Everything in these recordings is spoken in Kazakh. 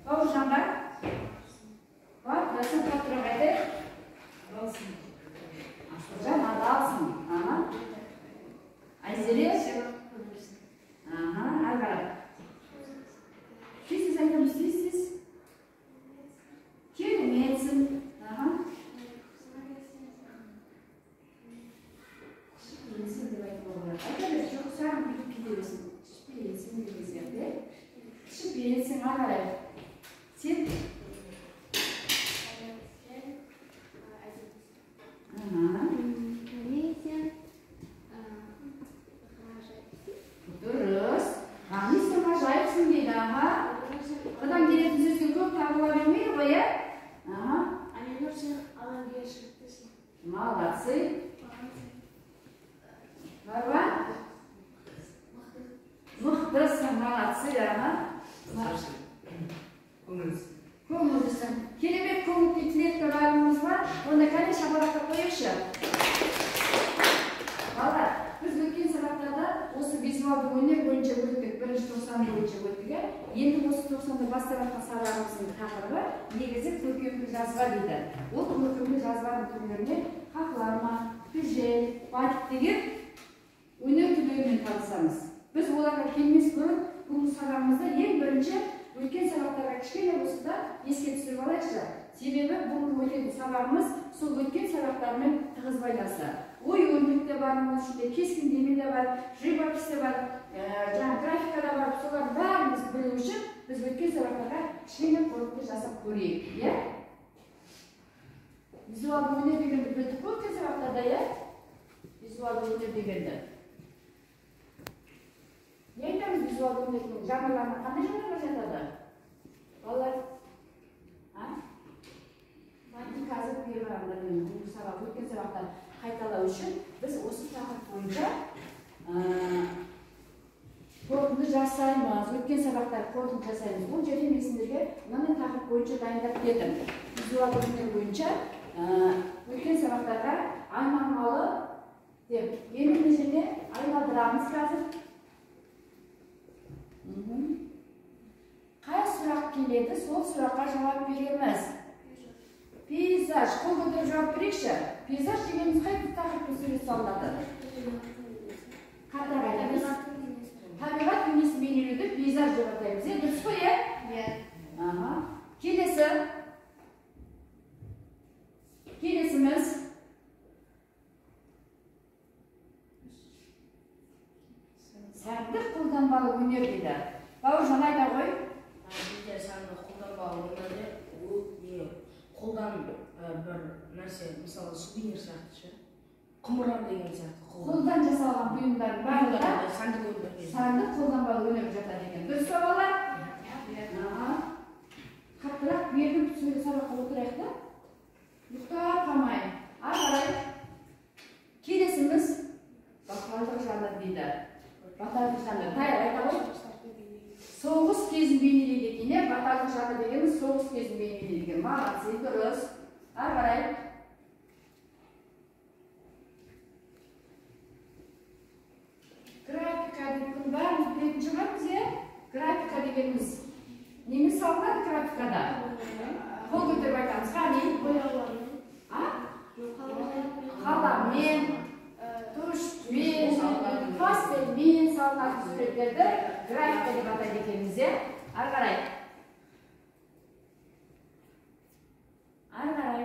Бауыржанға? Батырсың, қаттырақ айтайық. Асылжан, адалсың. Аха. Айзере? Аха, ары қарай. Тез-тез айтамыз, тез-тез. Кереметсің. Аха. Кішіпейілсің деп айтуға болады. Айта бер, жоқ, саған бүйтіп кете берсін. Кішіпейілсің деген сияқты, иә? Кішіпейілсің, ары қарай. Сен? Дұрыс. Ғани, сен ғажайыпсың дейді, аха. Одан келетін сөзге көп табыла бермейді ғой, иә? Аха. Алинұр, сен адамгершіліктісің. Молодцы. Марва? Мықтысың, молодцы, аха. Көңілдісің. Көңілдісің. Керемет көңіл күй тілетті бәріміз бар. Онда кәне шапалақтап қояйықшы. Балалар, біз өткен сабақтарда осы визуалды өнер бойынша өттік, бірінші тоқсан бойынша өттік. Енді осы тоқсанда бастап жатқан сабағымыздың тақырыбы негізі көркемдік жазба дейді. Ол көркемдік жазбаның түрлеріне қақлама, піжел, батик деген өнер түрлерімен танысамыз. Біз оларға келмес бұрын бүгінгі сабағымызда ең бірінші өткен сабақтарға кішкене болса да еске түсіріп алайықшы. Себебі бүгінгі өтетін сабағымыз сол өткен сабақтармен тығыз байланысты. Ой өрнек те бар, оның ішінде кескіндеме де бар, живопись те бар, жаңа графика да бар. Солардың бәрін біз білу үшін біз өткен сабақтарға кішкене қорытынды жасап көрейік, иә? Визуалды өнер дегенді білдік қой өткен сабақтарда, иә? Визуалды өнер дегенді. Не айтамыз визуалды өнердің жанрларына, қандай жанрлар жатады? Балалар, а? Қазір бері қараңдар, мен бүгінгі сабақ, өткен сабақтан қайталау үшін біз осы тақырып бойынша қорытынды жасаймыз. Өткен сабақтар қорытынды жасаймыз. Бұл жерде мен сендерге мынандай тақырып бойынша дайындап бердім. Визуалды өнер бойынша өткен сабақтарға айналмалы деп. Енді мына жерде айналдырамыз қазір. Қай сұрақ келеді, сол сұраққа жауап береміз. Пейзаж. Қол көтеріп жауап берейікші. Пейзаж дегеніміз қай тақырыппен сурет салынады? Қаттырақ айтамыз. Табиғат бейнесін бейнелеуді пейзаж деп атаймыз. Е, дұрыс қой, иә? Иә. Аха. Келесі. Келесіміз. Сәндік қолданбалы өнер дейді. Бауыржан, айта ғой. Бізде сәндік қолданбалы өнерде ол не қолдан бір нәрсе, мысалы сувенир сияқты ше, құмыра деген сияқты қолдан жасалған бұйымдардың барлығы сәндік өнер. Сәндік қолданбалы өнер жатады екен. Дұрыс па, балалар? Қаттырақ бердім, сабаққа отырайық та. Ұйықтап қалмай. Ары қарай. Келесіміз баталдық жанр дейді. Баталдық жанр. Тайыр, айта ғой. Соғыс кезін бейнелейді екен, иә? Баталдық жанр дегеніміз соғыс кезін бейнелейді екен. Молодцы, дұрыс. Ары қарай. Графика деп бұның бәріміз білетін шығармыз, иә? Графика дегеніміз немен салынады графикада? Қол көтеріп айтамыз. Қане? А? Қаламмен, тушьпен, пастельмен салынатын суреттерді графика деп атайды екенбіз, иә? Ары қарай. Ары қарай.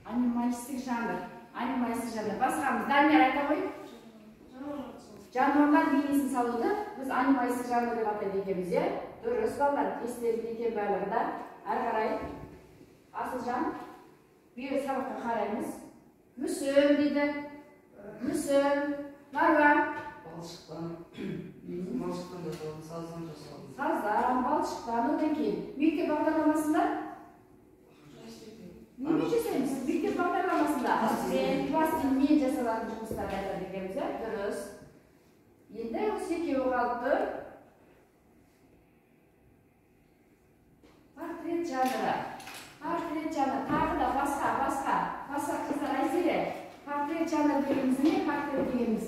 Анималистік жанр. Анималистік жанр. Басқамыз. Данияр, айта ғой. Жануарлар бейнесін салуды біз анималистік жанр деп атайды екенбіз, иә? Дұрыс, балалар, естерінде екен барлығы да. Ары қарай. Асылжан, бері сабаққа қараймыз. Мүсін дейді. Мүсін. Марва. Балшықтан. Балшықтан жасалған, саздан жасалған. Саздан, балшықтан, одан кейін мектеп бағдарламасында немен жасаймыз? Мектеп бағдарламасында пластилинмен жасалатын жұмыстарды айтады екенбіз, иә? Дұрыс. Енді осы екеуі қалып тұр. Портрет жанры. Портрет жанры. Тағы да басқа, басқа. Басқа қыздар, Айзере. Портрет жанры дегеніміз не? Портрет дегеніміз?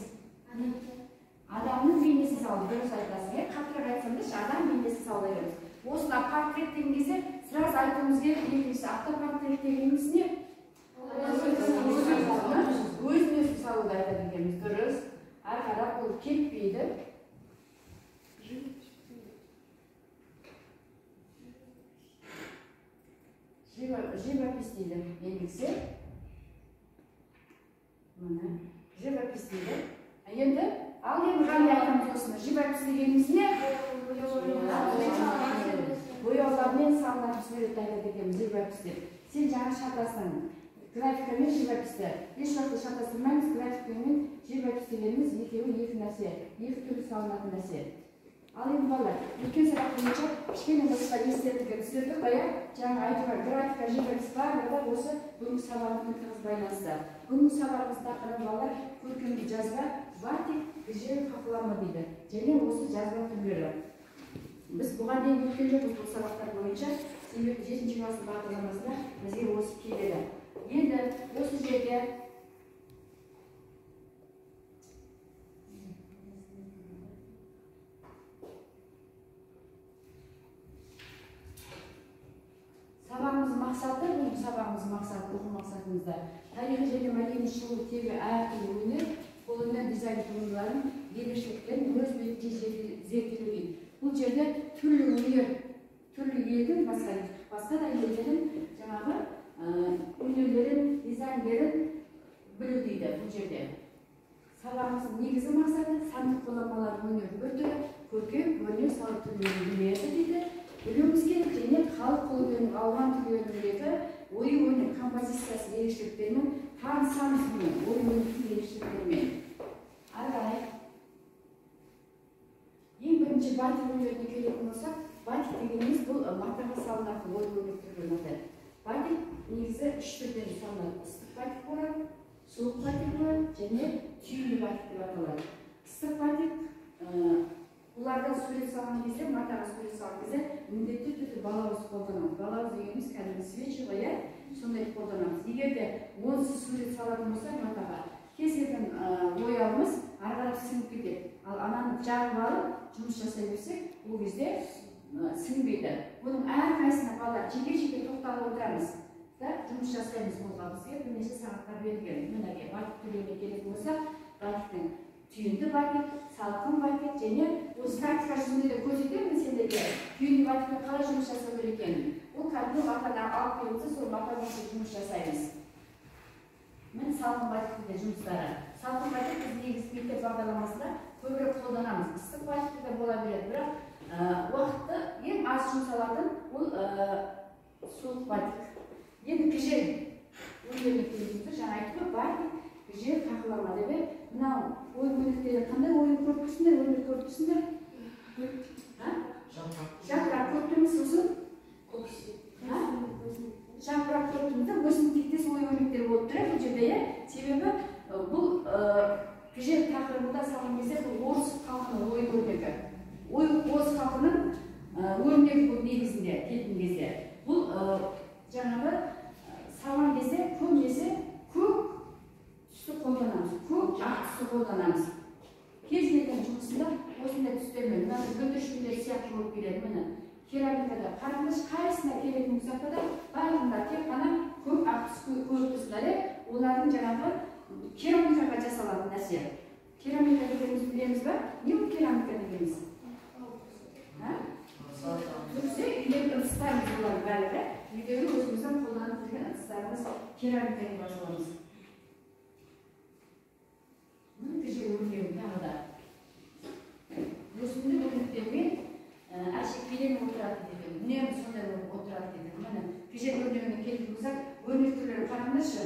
Адам Адамның бейнесін салу, дұрыс айтасың, иә? Қаттырақ айтсаңдаршы, адам бейнесін салу дегеніміз. Осыны портрет деген кезде сразу айтуымыз керек, екіншісі автопортрет дегеніміз не? Өзін өзі салуды айтады екенбіз, дұрыс. Әрі қарап ол кетпейді. Живопись дейді ендігісі. Міне, живопись дейді. Енді, ал енді қандай айтамыз осыны? Живопись дегеніміз не? Бояулармен салынатын суретті айтады екенбіз, живопись деп. Сен жаңа шатастың. Графика мен живописті. Еш уақытта шатастырмаймыз, графика мен живопись дегеніміз екеуі екі нәрсе, екі түрлі салынатын нәрсе. Ал енді балалар, өткен сабақ бойынша кішкене болса естелікке түсірдік қой, иә? Жаңа айтуға графика, живопись барлығы осы бүгінгі сабағымызбен тығыз байланысты. Бүгінгі сабағымыздың тақырыбы балалар көркемдік жазба, батик, гжель, қақылама дейді. Және осы жазба түрлері. Біз бұған дейін өткен жоқпыз бұл сабақтар бойынша, себебі 7 класстың бағдарламасында бізге осы келеді. Енді осы жерде сабағымыздың мақсаты, бұл сабағымыздың мақсаты, оқу мақсатымызда тарихи және мәдени шығу тегі әртүрлі өнер, қолөнер дизайн туындыларын ерекшеліктерін өз бетінше зерделеу дейді. Бұл жерде түрлі өнер, түрлі елдің, басқа да елдердің жаңағы өнерлерін, дизайндерін білу дейді бұл жерде. Сабағымыздың негізгі мақсаты сәндік қолданбалардың өнердің бір түрі, көркем өнер салу түрлерін біледі дейді. Білуіміз керек және халық қолөнерінің алуан түрлеріндегі ою өнер композициясы ерекшеліктерімен танысамыз бұның ою өнердің ерекшеліктерімен. Ары қарай. Ең бірінші батик өнеріне келетін болсақ, батик дегеніміз бұл матаға салынатын ою өнер түрлерін атайды. Батик негізі үш түрден салынады. Ыстық батик болады, суық батик болады және түйінді батик деп аталады. Ыстық батик бұлардан сурет салған кезде, матаға сурет салған кезде міндетті түрде балауыз қолданамыз. Балауыз дегеніміз кәдімгі свечи ғой, иә? Сондай қолданамыз. Егер де онсыз сурет салатын болсақ матаға, кез келген бояуымыз ары қарап сіңіп кетеді. Ал ананы жағып алып жұмыс жасай берсек, ол кезде сіңбейді. Бұның әрқайсысына балалар жеке-жеке тоқталып отырамыз да, жұмыс жасаймыз. Бұлға бізге бірнеше сағаттар берілген. Мінекей, батик түрлеріне келетін болсақ, батиктің түйінді батик, салқын батик және осы практика жүзінде де көрсетемін сендерге түйінді батикпен қалай жұмыс жасау керек екенін. Ол кәдімгі матаны алып келеміз, сол мата бойынша жұмыс жасаймыз. Міне салқын батиктің де жұмыстары. Салқын батик біз негізі мектеп бағдарламасында көбірек қолданамыз. Ыстық батик те бола береді, бірақ уақытты ең аз жұмсалатын ол суық батик. Енді гжель өнеріне келетін болсақ, жаңа айттық қой, батик, гжель, қақылама деп. Мынау ою өрнектері қандай ою көріп тұрсыңдар, өнер көріп тұрсыңдар? Жапырақ көріп тұрмыз, сосын жапырақ көріп тұрмыз да, өсімдік тектес ою өрнектері болып тұр бұл жерде, иә? Себебі бұл гжель тақырыбында салған кезде бұл орыс халқының ою өрнегі. Орыс халқының өрнегі бұл негізінде келген кезде. Бұл жаңағы салған кезде көбінесе көк түсті қолданамыз, көк ақ түсті қолданамыз. Кез келген жұмысында осындай түстермен, мына бүлдіршіндер сияқты болып келеді. Міне керамикада қараңдаршы, қайсысына келетін болсақ та барлығында тек қана көк ақ түс көріп тұрсыздар, иә? Олардың жаңағы керамикаға жасалатын нәрсе. Керамика дегенімізді білеміз ба? Не бұл керамика дегеніміз? Дұрыс, үйдегі ыдыстарымыз олардың барлығы. Үйдегі өзіміздің қолданып жүрген ыдыстарымыз керамика деп аталамыз. Міне гжель өрнегі тағы да. Өсімдік өрнектермен әшекейленіп отырады дейді. Үнемі сондай болып отырады дейді. Міне гжель өрнегіне келетін болсақ, өрнек түрлерін қараңдаршы.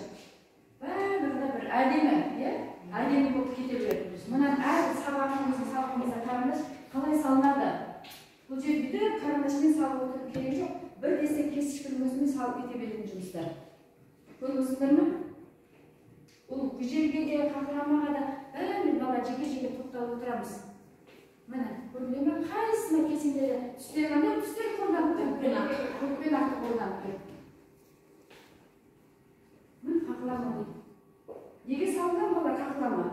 Барлығы да бір әдемі, иә? Әдемі болып кете береді. Мынаның әр сабағын өзің салған кезде қараңдаршы, қалай салынады. Бұл жерде бүйтіп қарындашпен салып отыру керек жоқ. Бір десе кесішкінің өзімен салып кете беретін жұмыстар. Көріп отырсыңдар ма? Ол гжельге де, қақырамаға да бәріне бала жеке-жеке тоқталып отырамыз. Міне, көрдіңдер ме? Қайсысына келсеңдер де түстер қандай түстер қолданып тұр? Көк пен ақты қолданып тұр. Міне қақылама дейді. Неге салынған бала қақылама?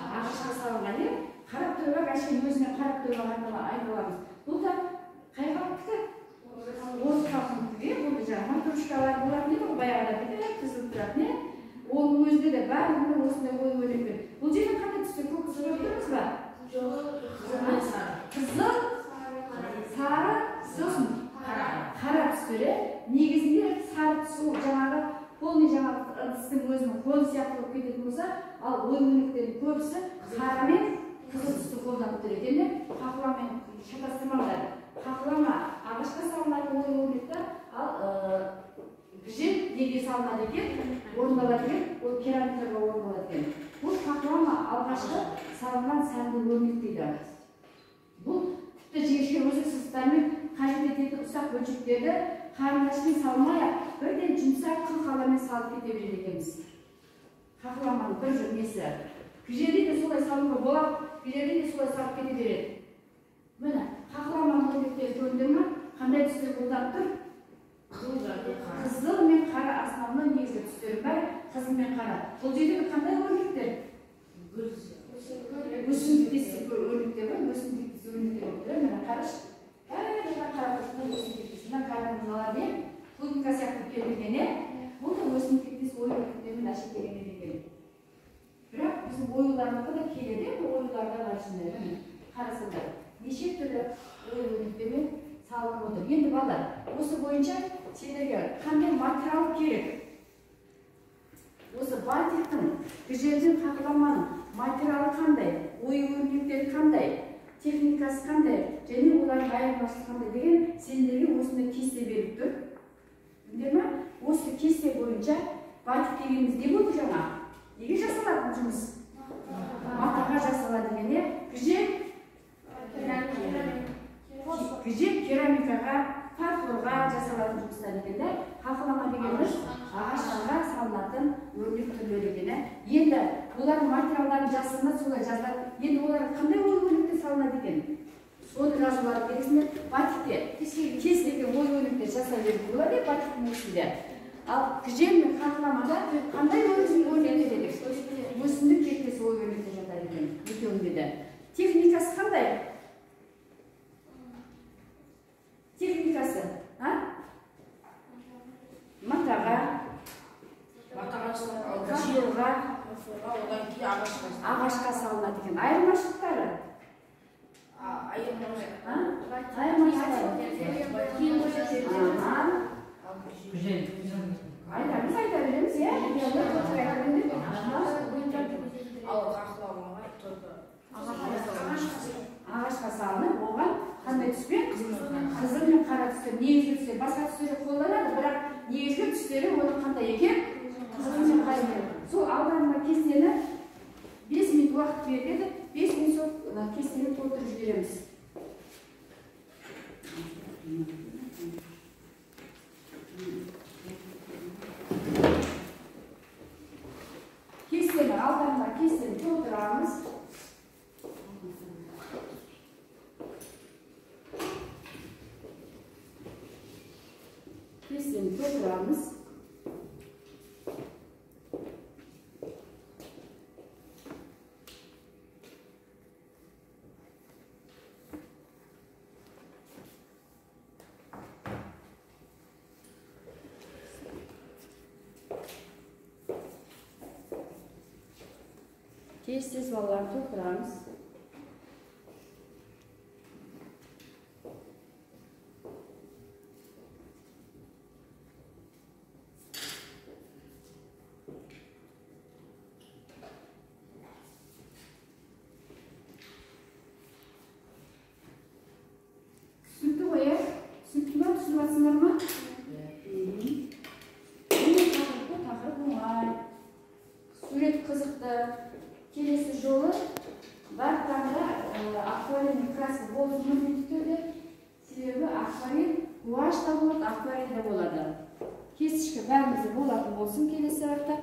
Ағашқа салынған, иә? Қарап тұрып әшейін өзіне қарап тұрып айта аламыз. Бұл да қай халықтікі? Орыс халқынікі, иә. Бұл да жаңағы матрушкалар болатын еді ғой, баяғыда бүйтіп тізіліп тұратын, иә. Оның өзінде де барлығында осындай ою өрнекпен. Бұл жерде қандай түстер көк түс көріп тұрмыз ба? Қызыл, сары, сосын қара түстер, иә. Негізінде сары түс ол жаңағы полный жаңағы ыдыстың өзінің қоны сияқты болып кететін болса, ал ою өрнектердің көбісі қара мен қызыл түсті қолданып тұр екен, иә. Қақыламен шатастырмаңдар. Қақылама ағашқа салынатын ою өрнекті, ал гжель неге салынады екен, орындалады екен, ол керамикаға орындалады екен. Бұл қақылама алғашқы салынған сәнді өрнек дейді. Бұл тіпті жіңішке өзік сызықтармен қажет ететін ұсақ бөлшектерді қарындашпен салмай-ақ бірден жұмсақ қыл қаламмен салып кете береді екенбіз. Қақыламаның бір несі. Гжелде де солай салуға болады, гжелде де солай салып кете береді. Міне, қақыламаның өрнектері көрдіңдер ме? Қандай түстер қолданып тұр? Қызыл мен қара основной негізгі түстері бар, қызыл мен қара. Бұл жердегі қандай өрнектер? Өсімдік өрнектер бар, өсімдік өрнектер болып тұр. Міне қарашы. Барлығына қарап тұрсың, өсімдік мына қараңғылар, иә, клубника сияқты келген, иә. Бұл да өсімдік ою өрнектермен әшекейленген екен. Бірақ біздің оюларымызға да келеді, бұл оюларда бар ішінде. Міне қарасаңдар, неше түрлі ою өрнектермен салынып отыр. Енді балалар, осы бойынша сендерге қандай материал керек? Осы батиктің, гжелдің, қақыламаның материалы қандай, ою өрнектері қандай, техникасы қандай, және олардың айырмашылығы қандай деген сендерге осындай кесте беріп тұр. Білдіңдер ме? Осы кесте бойынша батик дегеніміз не болды жаңа? Неге жасалатын жұмыс? Матаға жасалады деген, иә. Гжель Гжель керамикаға, фарфорға жасалатын жұмыстар екен да. Қақылама дегеніміз ағаштарға салынатын өрнек түрлері екен. Енді олардың материалдарын жасырынады, солай жазылады. Енді олар қандай ою өрнектер салынады екен? Соны жазулары керексіңдер. Батикте кез келген ою өрнектер жасай беруге болады батиктің өзінде. Ал гжель мен қақыламада қандай өрнектер дедік? Өсімдік тектес ою өрнектер жатады екен екеуінде де. Техникасы қандай? Техникасы, а? Матаға, фарфорға, ағашқа салынады екен. Айырмашылықтары? Айырмашылықтары. Айтамыз, айта береміз, иә? Ағашқа салынып, оған қандай түспен? Қызыл мен қара түстер, негізгі түстер, басқа түстері қолданады, бірақ негізгі түстері оның қандай екен? Қызыл мен қара екен. Сол алдарына кестені 5 минут уақыт беріледі, 5 минут сол кестені толтырып жібереміз. Кестені алдарына кестені толтырамыз. Кестені толтырамыз. Тез-тез балалар толтырамыз. Түсінікті ғой, иә? Түсінікті ма? Түсініп жатсыңдар ма? Бұл тақырып оңай. Сурет қызықты. Келесі жолы бар таңда акварельный краска болуы міндетті түрде, себебі акварель гуашь та болады, акварель де болады. Кестішкі бәрімізде болатын болсын келесі сабақта.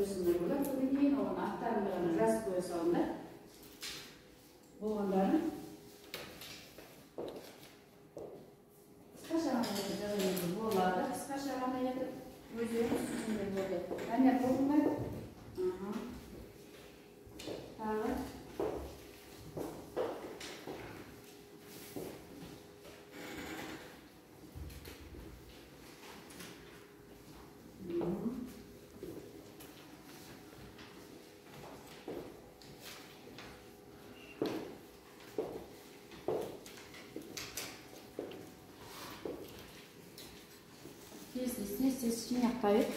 қойсаңдар болады. Содан кейін оған аттарыңды ғана жазып қоя салыңдар. Болғандарын. Қысқаша ғана етіп жаза беруге болады. Қысқаша ғана етіп өздерің түсінсеңдер болды. Данияр, болдың ба? Тағы. Тез-тез жинақтайық.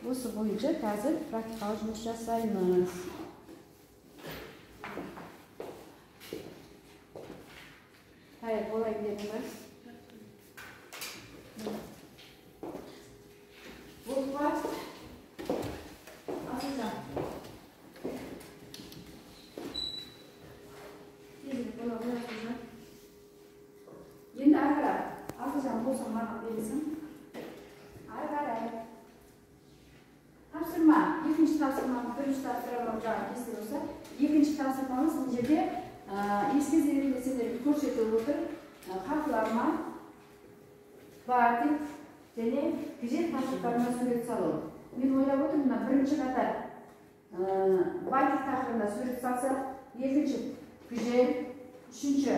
Осы бойынша қазір практикалық жұмыс жасаймыз. Тайыр, болайын дедің ба? Болды ба? Асылжан. Тезірек бола ғой, Асылжан. Енді ары қарай. Асылжан болса маған бересің. Ары қарай. Тапсырма. Екінші тапсырмамыз, бірінші тапсырмамыз жаңа кесте болса, екінші тапсырмамыз мына жерде эскиз ретінде сендерге көрсетіліп отыр. Қақыларма, батик және гүзел тақырыптарына сурет салу. Мен ойлап отырмын, мына бірінші қатар батик тақырыбында сурет салсақ, екінші гүзел, үшінші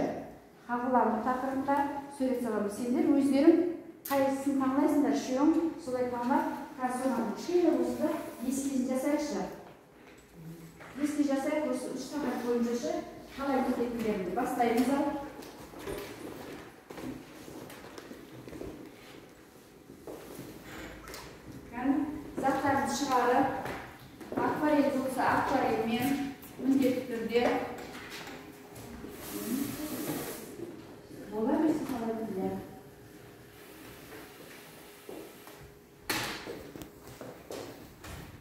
қағылама тақырыбында сурет саламыз. Сендер өздерің қайсысын таңдайсыңдар, үшеуің солай таңдап, қазір соған кішкене болса да эскизін жасайықшы. Эскиз жасайық, осы үш тақырып бойынша қалай кететіндерін бастаймыз ал. Заттарды шығарып, акварель болса акварельмен міндетті түрде бола берсін қалай білер.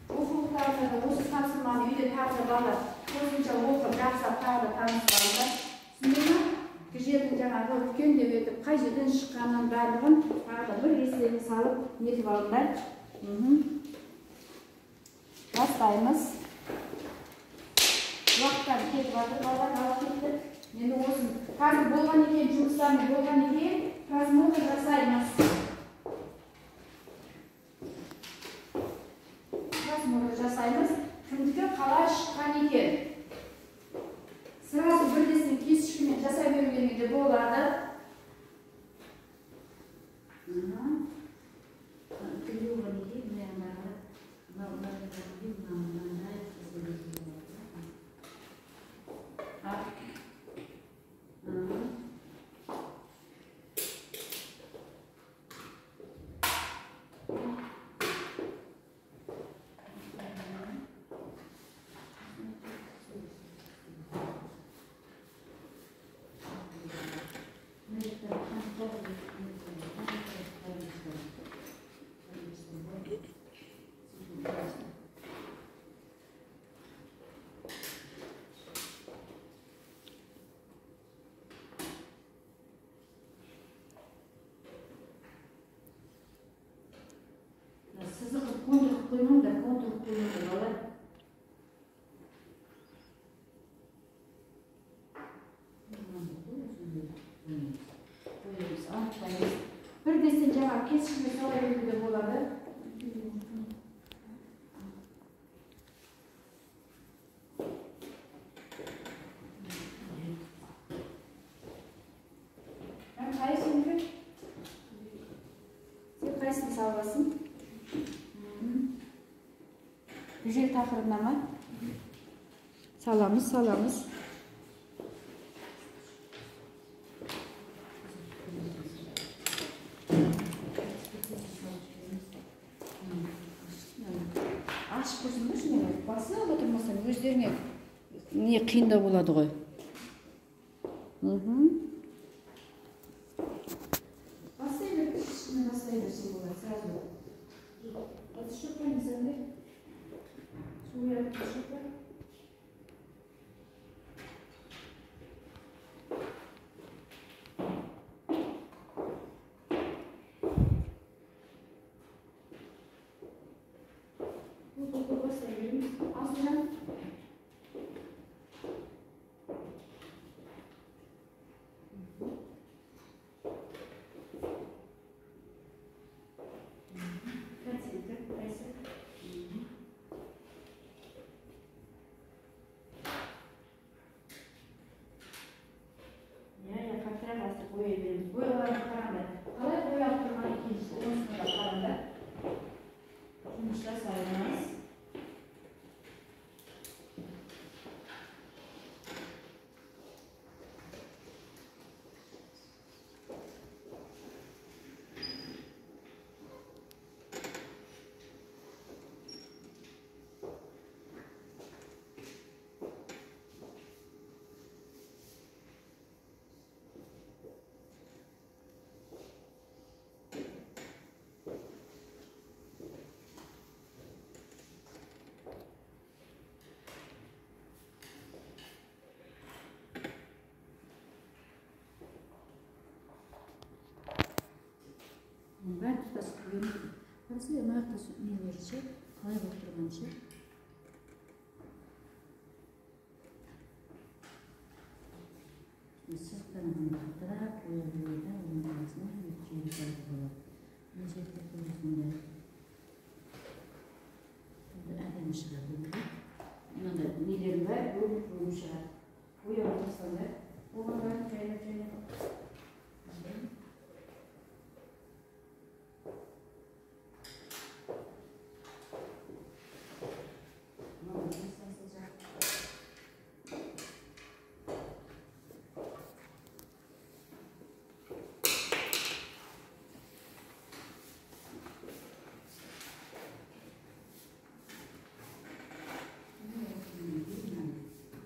Оқулықтарында да осы тапсырманы үйде тағы да балалар қосымша оқып, жақсылап тағы да танысып алыңдар. Түсіндің ме? Гүлжердің жаңағы үлкен деп өтіп, қай жерден шыққанын барлығын тағы да бір естеріне салып нетіп алыңдар. Бастаймыз. Уақыттар кетіп жатыр, балалар алып кетті. Енді осы қазір болған екен, жұмыстарымыз болған екен, просмотр жасаймыз. Просмотр жасаймыз. Кімдікі қалай шыққан екен? Сразу бірлескен кесішкімен жасай беруге де болады. Сызық контур қоймаңдар, контур қоймаңдар, балалар. Қоямыз, анықтаймыз. Бірдесін жаңа кесішіне сала беруге болады. Қайсынікі? Сен қайсыны саласың? Гүзел тақырыбына ма? Саламыз, саламыз. Ашып көрсеңдерші, мен басып отырмасам өздеріңе не қиындау болады ғой. Бастай бер, ішіне бастай берсе болады, сразу. Ыдыс жоқ па не сенде? Су құятын ыдыс жоқ па? Көрмейді. Қарасай, мына жақта нелері ше, қалай болып тұрған ше. Сызықтарын ғана қаттырақ бояу береді, оның арасына жүйелі салуға болады. Мына жерде тоже сондай. Сондай әдемі шығады. Мынандай нелердің бәрі бөлініп бөлініп шығады. Бояуға тастаңдар. Оған бәрін жайлап жайлап. Молодец, Асылжан.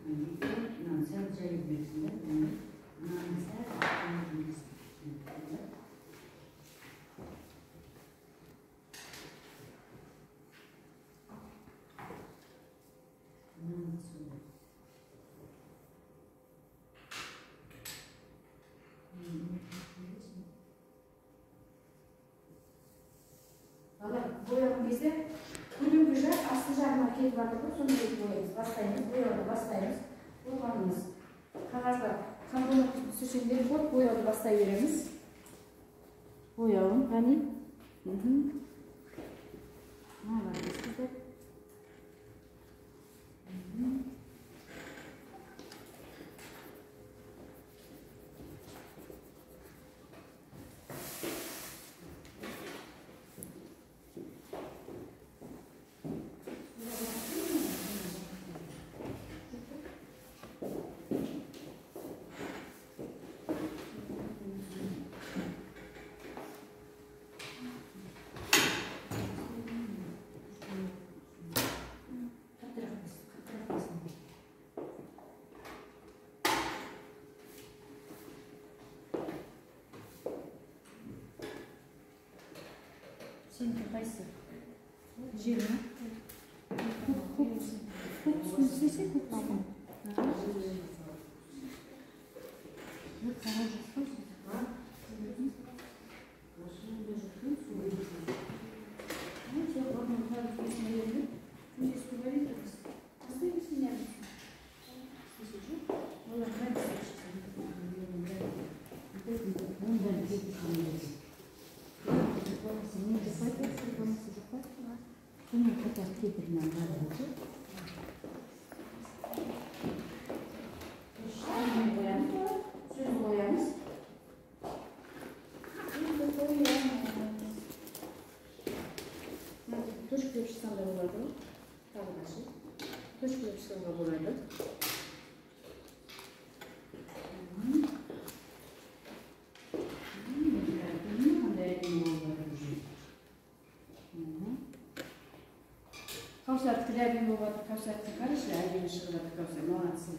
Мынаны сәл жайып берсін да, мынаны сәл жайып берсін. Мынаны сондай. Бала, бояған кезде көлеңке жақ асты жағына кетіп жатыр ғой, сондай етіп бояймыз. Бастаймыз, бояуды бастаймыз. Болғанымыз қағазға тампонды түсірсеңдер болады, бояуды бастай береміз. Бояуын, қане. Молодец, қыздар. Қаттырақ бас, қаттырақ басын. Сенікі қайсы? Жер ма? Көк, көк, көк түсін істесе, көк түсін. Жоқ, қағаз жоқ қой сізде. Ну, жоқ, орнын қағаз есіне берді. Здесь говорит, остаемся не Слушай, жоқ, олар бәрі істеп шықсын. Оның бәрі кетіп қалады. Не жоқ па? Болмаса жоқ па? Сонымен қатар кепірінен барлығы. Қоямыз, сөз қоямыз. Сөзді қоямыз. Точкалап шықсаң да болады ғой. Тағы да ше. Точкалап шықсаң да болады. Қандай әдемі болып жатыр уже. Кәусардікі де әдемі болып жатыр. Кәусардікі қарашы, әдемі шығып жатыр Кәусар. Молодцы.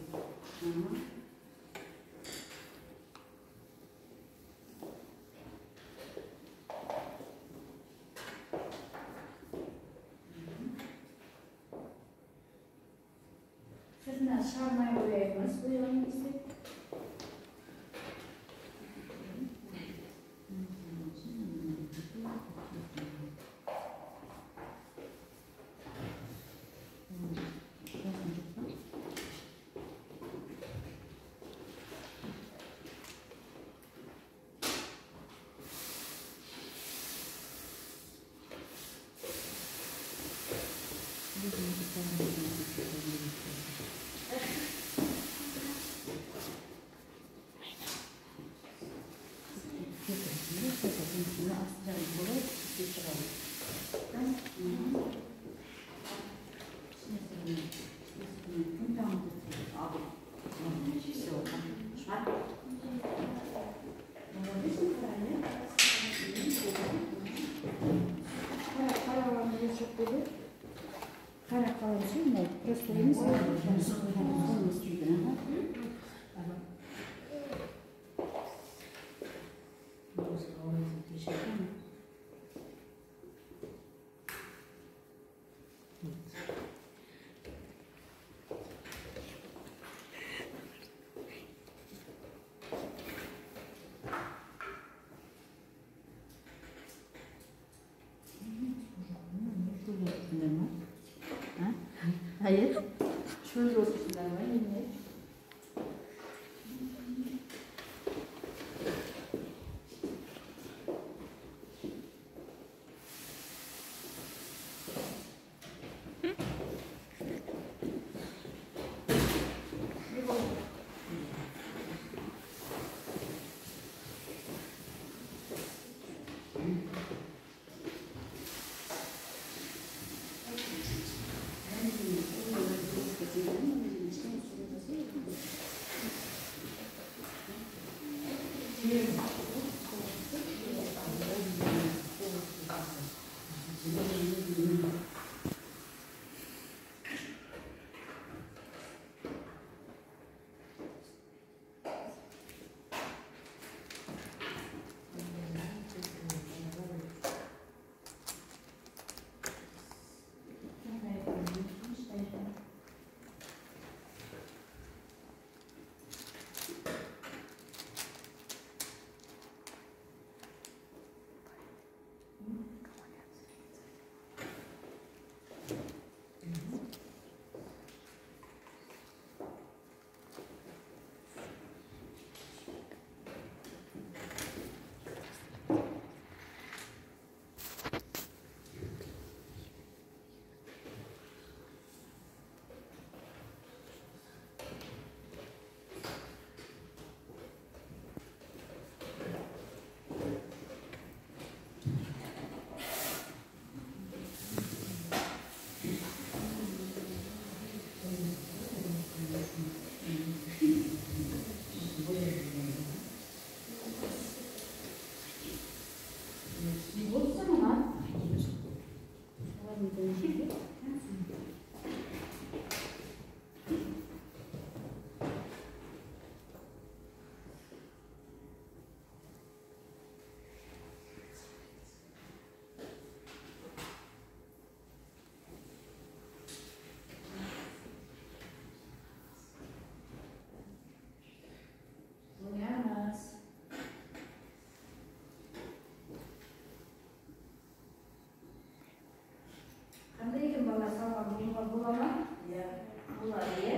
Сыртына шығармай бояймыз бояған кезде. Қара қалам ше, мынау просто емес. Соны істейді, аха. отырсыңдар ма? Әйел? Шөлде отырсыңдар ма? Немене? Қандай екен бала салған бұлға бола ма? Иә. Болады, иә?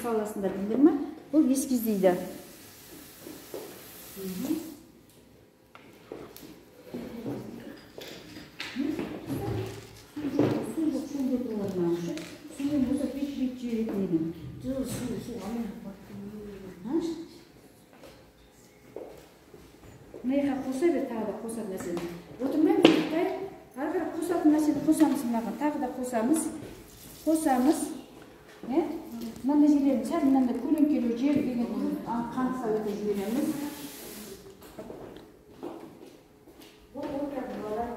Саласыңдар, білдіңдер ме? Бұл эскиз дейді. Су жоқ, шөлде болады мынаушы. Сумен болса бет-бет жіберетін едім. Жоқ, су алмай. Мына жаққа қоса бер, тағы да қосатын нәрсені. Отырмаймыз, тоқтайық. Ары қарай қосатын нәрсені қосамыз мынаған, тағы да қосамыз. Қосамыз. Мынандай жерлерін сәл мынандай көлеңкелеу жер деген қантқа өте жібереміз. Бұл отырады балалар.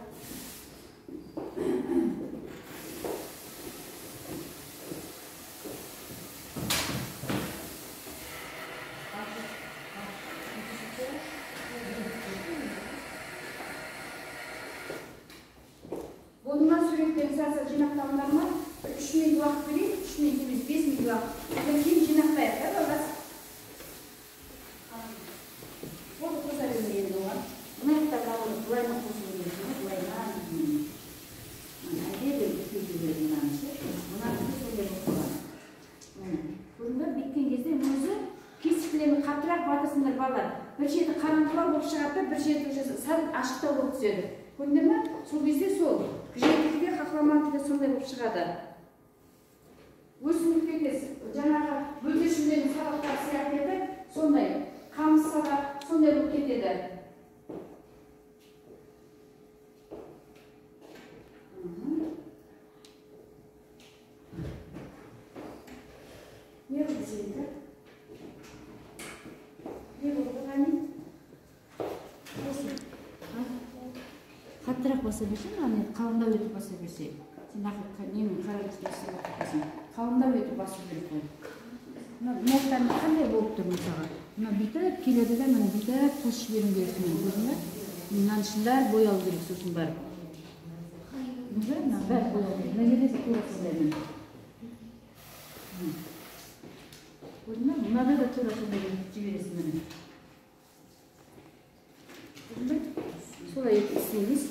Болды ма суреттерін сәл-сәл жинақталыңдар ма? 3 минут уақыт берейік, 3 минут емес, 5 минут уақыт. Одан кейін жинақтайық, да, балалар? Болды, қоса берме енді оған. Мына жақтағы былайынан қосып береміз, былайынан. Әдебі үлкейтіп жібердім мынаны ше. Мынаны сондай болып қалады. Көрдің бе? Біткен кезде өзі кесіктерін қаттырақ батырсыңдар балалар. Бір шеті қараңғылау болып шығады да, бір шеті уже сәл ашықтау болып түседі. Көрдіңдер ме? Сол кезде сол жердегі қақламанікі де сондай болып шығады. Өсімдіктерде жаңағы бүлдіршіндердің сабақтары сияқты еді. Сенікі. Не болды, Ғани? Қаттырақ баса берсең, ана қалыңдау етіп баса берсе. Сен ақыл ненің қаражатты істеп отырсың. Қалыңдау етіп басу керек қой. Мына ноқтаны қандай болып тұр мысалға? Мына бүйтіп келеді да, мына бүйтіп қосып жіберуің керек міне, көрдің бе? Мынаның ішін бәрі боялу керек сосын барып. Көрдің бе? Мына бәрі боялу керек. Мына жерде тура сондай міне. Көрдің бе? Мынада да тура сондай жібересің міне. Көрдің бе? Солай етіп істейміз.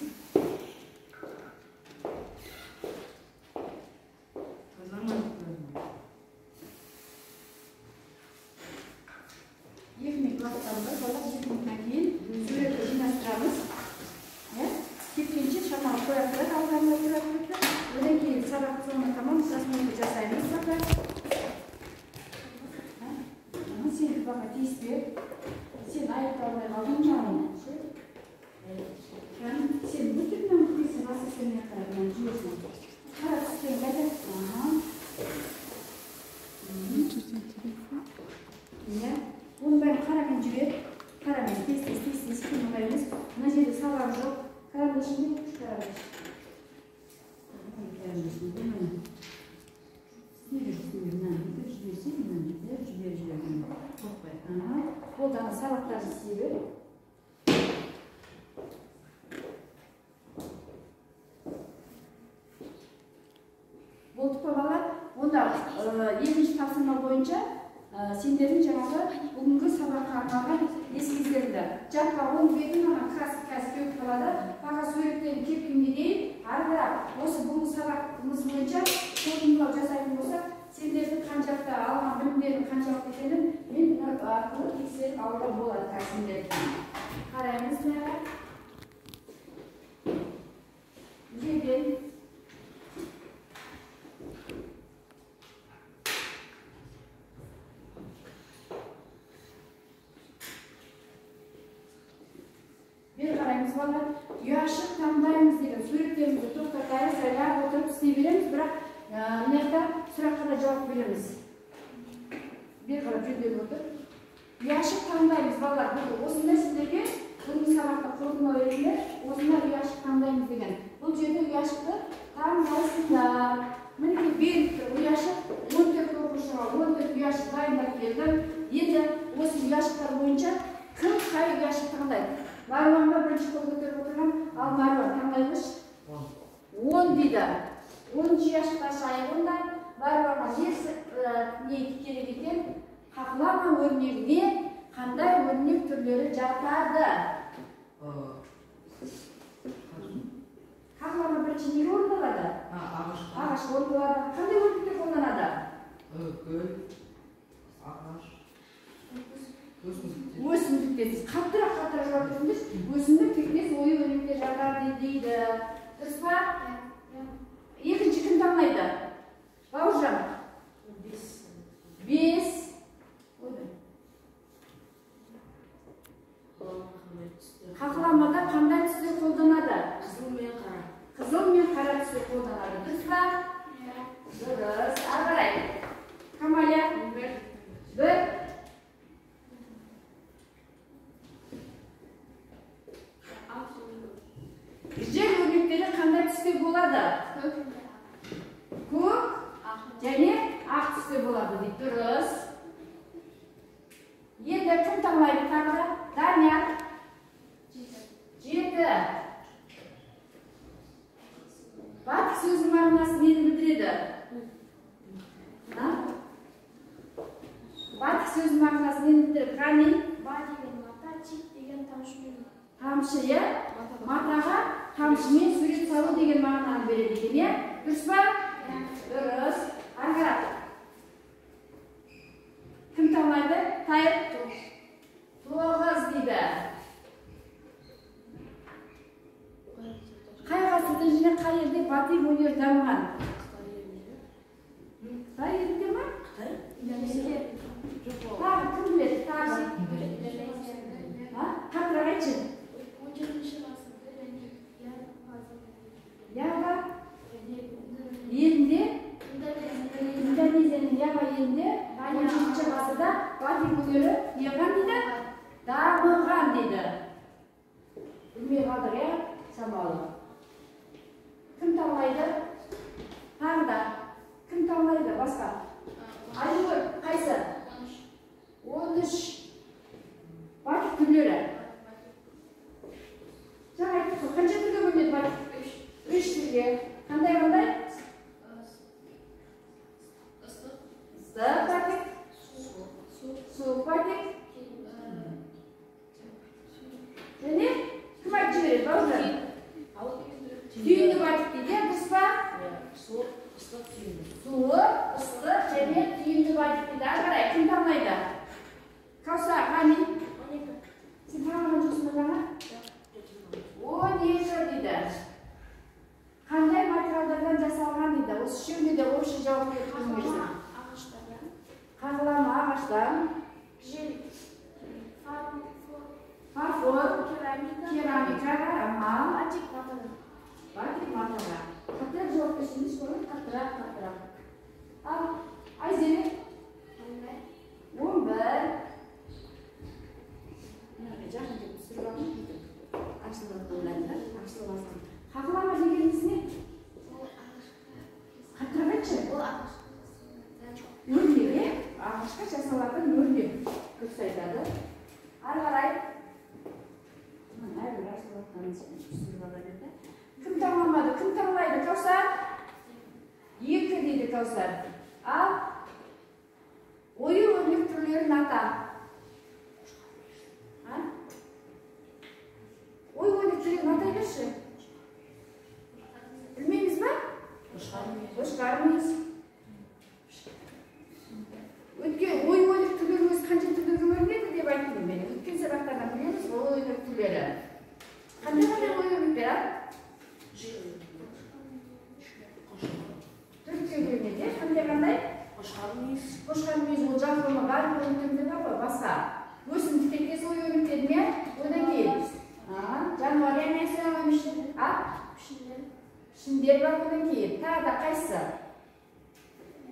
Екі минут уақыттан бар, бала 2 минуттан кейін суретті жинастырамыз. Кепкенше шамалы қоя тұрады, алдарына тұра тұрады. Одан кейін сабақ соңына тамам просмотр жасаймыз пока. Сен баға тиіспе. Сен аяқталмай қалдың жаным. Сен бүтін мынаны қисы басы сен қарап мынаны жіберсің. Қара түстен қайда? Иә. Оның бәрін қарамен жібер. Қарамен тез тез тез тез қимылдай емес. Мына жерде сабақ жоқ. Қарандашын бер, қарандаш. Жіберсең, мынаны жібер, жібер, қорықпай. Болды, ана сабақтарды істей бер. Болдық па, балалар? Онда екінші тапсырма бойынша сендердің жаңағы бүгінгі сабаққа арналған эскиздеріңді жатқа оның бетін ана краска кеуіп қалады. Пока суреттерін кепкенге дейін ары қарап осы бүгінгі сабағымыз бойынша қорытындылау жасайтын болсақ, сендердің қаншалықты алған білімдерің қаншалықты екенін мен мына арқылы тексеріп алуға болады қазір сендерді. Қараймыз мына жерден. Бері қараймыз, балалар. Ұяшық таңдаймыз деген суреттерімізді тоқтатайық, сайлап отырып істей береміз, бірақ мына жақта сұраққа да жауап береміз. Бері қарап жөндеп отыр. Ұяшық таңдаймыз, балалар. Бұл осындай сіздерге бүгінгі сабақта қорытындылау ретінде осындай ұяшық таңдаймыз деген. Бұл жерде ұяшықты таңдайсыңдар. Мінекей беріп тұр ұяшық 14 оқушыға 14 ұяшық дайындап келдім. Енді осы ұяшықтар бойынша кім қай ұяшық таңдайды? Маруанға бірінші қол көтеріп отырған, ал Маруан таңдай қойшы. 10 дейді. 10-шы ұяшықты ашайық онда. Маруанға не керек екен? Қақлама өрнегіне қандай өрнек түрлері жатады? Қақлама бірінші неге орындалады? Ағаш орындалады. Қандай өрнектер қолданады? Гүл, ағаш, өсімдіктер. Өсімдіктер. Қаттырақ қаттырақ жауап берсеңдерші. Өсімдік тектес ою өрнектер жатады дейді. Дұрыс па? Екінші кім таңдайды? Бауыржан. 5. Қақыламада қандай түстер қолданады? Қызыл мен қара. Қызыл мен қара түстер қолданады. Дұрыс па? Дұрыс. Ары қарай. Камалия. 1. Жер өрнектері қандай түсте болады? Көк және ақ түсте болады дейді. Дұрыс. Енді кім таңдайды тағы да? Данияр. 7. Батық сөзінің мағынасы нені білдіреді? Батық сөзінің мағынасы нені білдіреді? Ғани? Ба деген мата, чик деген тамшымен. Тамшы, иә? Матаға тамшымен сурет салу деген мағынаны береді екен, иә? Дұрыс па? Дұрыс. Ары қарап. Кім таңдайды? Тайыр. 9 дейді. Қай ғасырда және қай елде батик өнері дамыған? Қытай елінде ма? Қытай. Тағы кім біледі? Тағы. Қаттырақ айтшы. 17-ші ғасырда және Ява елінде, Индонезияның Ява елінде 17 ғасырда батик өнері неған дейді? Дамыған дейді. Білмей қалдық, иә, шамалы. Кім таңдайды? Тағы да. Кім таңдайды? Басқа. Айнұр, қайсы? 13. Батик түрлері. Жаңа айттық қой, қанша түрге бөлінеді батик? 3 түрге. Қандай-қандай? Ыстық батик, суық батик. Және кім айтып жібереді, бауыржан? Түйінді батик дейді, дұрыс па? Суық, ыстық, түйінді. Суық, ыстық және түйінді батик дейді. Ары қарай кім таңдайды? Каусар, Ғани. Сен таңдаған жоқсың ба жаңа? 12 дейді. Қандай материалдардан жасалған дейді? Осы үшеуіне де общий жауап беріп тұрыңыз. Қағылама ағаштан, фарфор, керамика, батик матаға. Қаттырақ жауап берсеңіз болады, қаттырақ, қаттырақ. Ал, Айзере? 11. Жақын деп түсіріп алдым, бүйтіп. Ашылып да, ашылып алсам. Қағылама дегеніміз не? Қаттырақ айтшы. Өрнек, е? Ағашқа жасалатын өрнек. Дұрыс айтады. Ары қарай. Әрбір ашылып жатқанын түсіріп ала берді. Кім таңдамады? Кім таңдайды? Каусар? 2 дейді Каусар. Ал ою өрнек түрлерін ата. Ою өрнек түрлерін атай берші. Білмейміз ба? Қошқар мүйіз. Өткен ою өрнек түрлері өзі қанша түрлерге бөлінеді деп айттым мен. Өткен сабақтардан білеміз ою өрнек түрлері. Қандай-қандай ою өрнектер, а? Төртке бөлінеді, қандай-қандай? Қошқар мүйіз. Қошқар мүйіз ол жалпылама барлық өрнектерде бар ғой, басқа. Өсімдік тектес ою өрнектер ме? Одан кейін жануар а? Пішіндер бар, одан кейін. Тағы да қайсысы?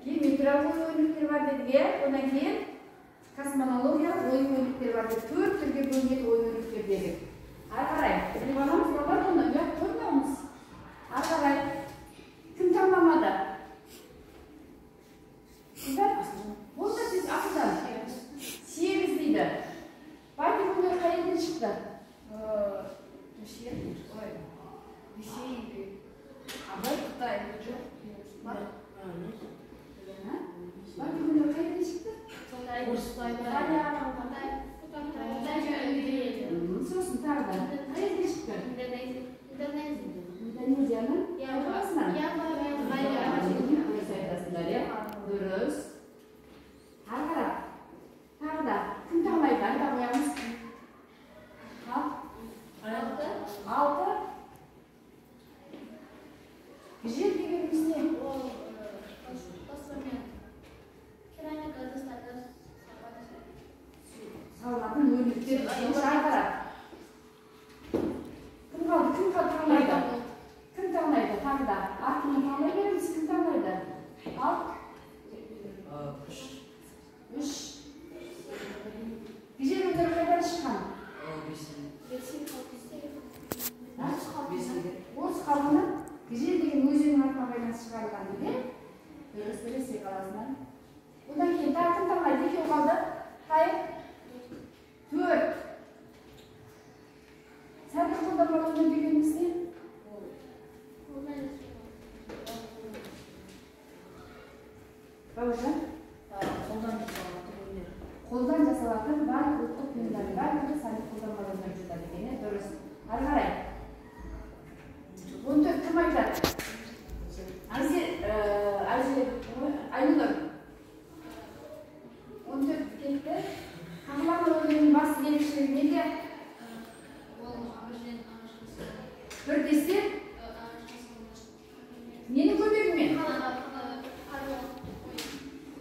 Геометриялық ою өрнектер бар дедік, иә? Одан кейін космонологиялық ою өрнектер бар деп 4 түрге бөлінеді ою өрнектер дедік. Ары қарай, біліп аламыз балалар оны, ұят қоймаймыз. Ары қарай, кім таңдамады? Қыздар, болды сіз ақылдан. 8 дейді. Батик өнері қай елден шықты? Ресей, Абай, Қытай. Батик өнері қай елден шықты? Сосын тағы да. Қай елден шықты? Индонезияның қаласынан? Дұрыс айтасыңдар, иә? Дұрыс. Ары қарай. Тағы да. Кім таңдайды? Айта қоямыз. 6. Жер дегеніміз не? Салынатын өрнектер. Ары қарай. Кім қалды? Кім таңдайды? Кім таңдайды? Тағы да. Артынан таңдай береміз. Кім таңдайды? Ал? 3. Жер өнері қайдан шыққан? Орыс халқының Жер деген өзеннің атына байланысты шығарылған дейді. Дұрыс, Ресей қаласынан. Одан кейін тағы кім таңдайды? Екеу қалды. Қай? 4. Сәндік қолданбалы өнер дегеніміз не? Бауыржан? Қолдан жасалатын өнер. Қолдан жасалатын барлық ұлттық бұйымдардың барлығы сәндік қолданбалы өнер жатады екен, дұрыс. Ары қарай. 14 кім айтады? Айнұр. 14 кетті. Қағылама өнерінің басты ерекшелігі неде? Бір десе? Ненің көмегімен?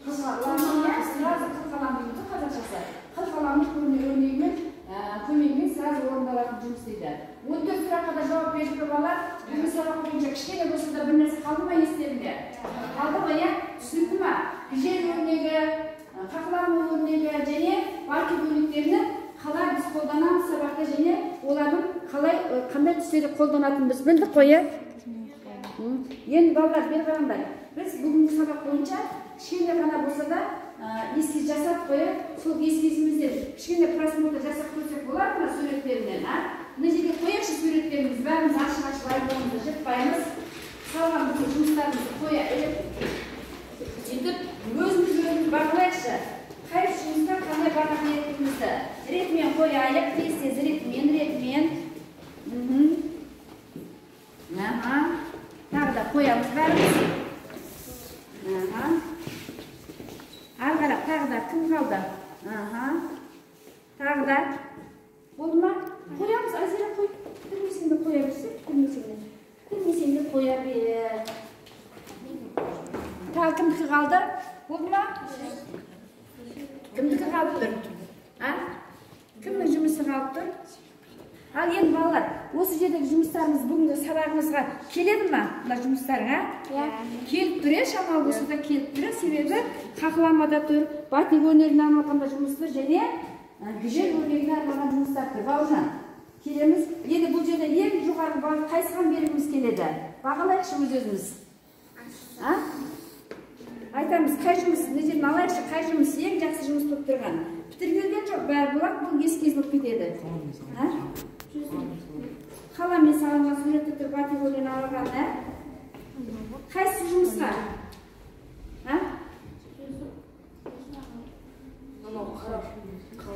Сразу қылқалам дейді қазақшасы. Қылқаламның өрнегімен, көмегімен сразу орындалатын жұмыс дейді. 14 сұраққа да жауап бердік балалар. Бүгінгі сабақ бойынша кішкене болса да бір нәрсе қалды ма естерінде? Қалды ма, иә? Түсінікті ма? Жер өрнегі, қақылама Қандай түстерді қолданатынын біз білдік қой, иә? Енді балалар, бері қараңдар. Біз бүгінгі сабақ бойынша кішкене ғана болса да эскиз жасап қояйық. Сол эскизімізде кішкене просмотр жасап көрсек болады ма суреттерінен, а? Мына жерге қояйықшы суреттеріміз, бәріміз ашық-ашық айбонымызды жыртпаймыз. Салған бүкіл жұмыстарымызды қояйық. Сөйтіп өзіміз бағалайықшы. Қай жұмысқа қандай баға беретінімізді ретімен қояйық, тез-тез ретімен, ретімен. Аха. Тағы да қоямыз бәріміз. Аха. Ары қарап тағы да кім қалды? Аха. Тағы да. Болды ма? Қоямыз, Азира қой. Бітірмесең де қоя берсең, бітірмесең де. Бітірмесең де қоя бер. Тағы кімдікі қалды? Болды ма? Кімдікі қалып тұр? А? Кімнің жұмысы қалып тұр? Ал енді балалар, осы жердегі жұмыстарымыз бүгінгі сабағымызға келеді ма? Мына жұмыстарың, а? Иә. Келіп тұр, е, шамалы болса да келіп тұр, себебі қақыламада тұр, батик өнеріне арналған да жұмыс тұр, және гүжел өнеріне арналған жұмыстар тұр. Бауыржан, келеміз. Енді бұл жерде ең жоғарғы баға қайсыған бергіміз келеді? Бағалайықшы өз-өзіміз. А? Айтамыз, қай жұмыс, мына жерден алайықшы, қай жұмыс ең жақсы жұмыс болып тұрған? Бітірілген жоқ, бәрі болады, бұл эскиз болып кетеді. А? Қаламмен салынған суретті тұр, батик өнеріне арналған, ә? Қайсы жұмысқа? А?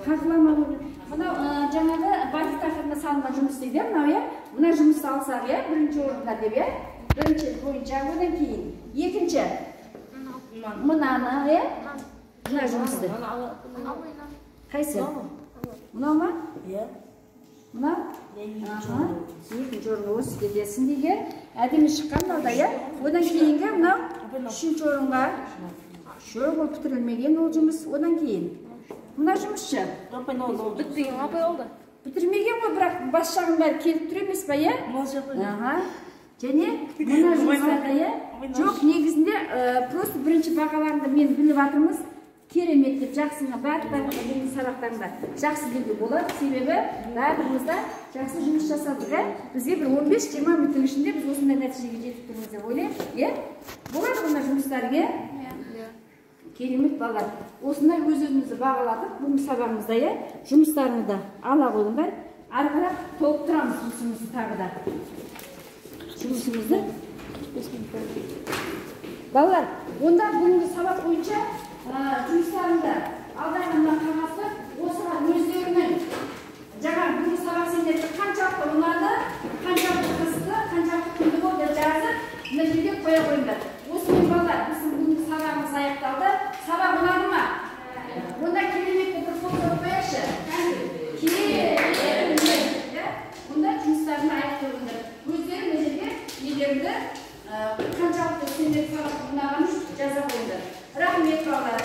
Қақылама өнері. Мынау жаңағы батик тақырыбына салынған жұмыс дейді, мынау, иә? Мына жұмысты алсақ, иә, бірінші орында деп, иә? Бірінші бойынша, одан кейін екінші мынаны, иә? Мына жұмысты. Қайсы? Мынау ма? Иә. Мынау? Аха. Екінші орынға осы кетесің деген. Әдемі шыққан мынау да, иә? Одан кейінгі мынау үшінші орынға. Жоқ, ол бітірілмеген ол жұмыс. Одан кейін мына жұмысшы. Бітпеген апай oldu. Бітірмеген ғой, бірақ бас жағын бәрі келіп тұр емес па, иә? Аха. Және мына жұмыстарда, иә? Жоқ, негізінде просто бірінші бағаларында мен біліп жатырмыз. Керемет деп жақсыға барлықтарыңызға бүгінгі сабақтарында жақсы деуге болады. Себебі барлығымыз да жақсы жұмыс жасадық, иә? Бізге бір 15-20 минуттың ішінде біз осындай нәтижеге жетіп тұрмыз деп ойлаймын, иә? Болады ғой мына жұмыстар, иә? Керемет балалар. Осындай өз-өзімізді бағаладық бүгінгі сабағымызда, иә? Жұмыстарыңызды ала қойыңдар. Ары қарап толықтырамыз жұмысымызды тағы да. Жұмысымызды. Балалар, онда бүгінгі сабақ бойынша жұмыстарыңды алдағы мына қағазды осыған өздерінің жаңа бүгінгі сабақ сендерге қаншалықты ұнады, қаншалықты қызықты, қаншалықты құнды болды жазып, мына жерге қоя қойыңдар. Осымен балалар, біздің бүгінгі сабағымыз аяқталды. Сабақ ұнады ма? Онда кереметті бір қол соғып қояйықшы. Керемет. Онда жұмыстарын аяқтаңдар. Өздері мына жерге нелеріңді қаншалықты сендерге сабақ ұнағанын жаза қойыңдар. Рахмет балалар.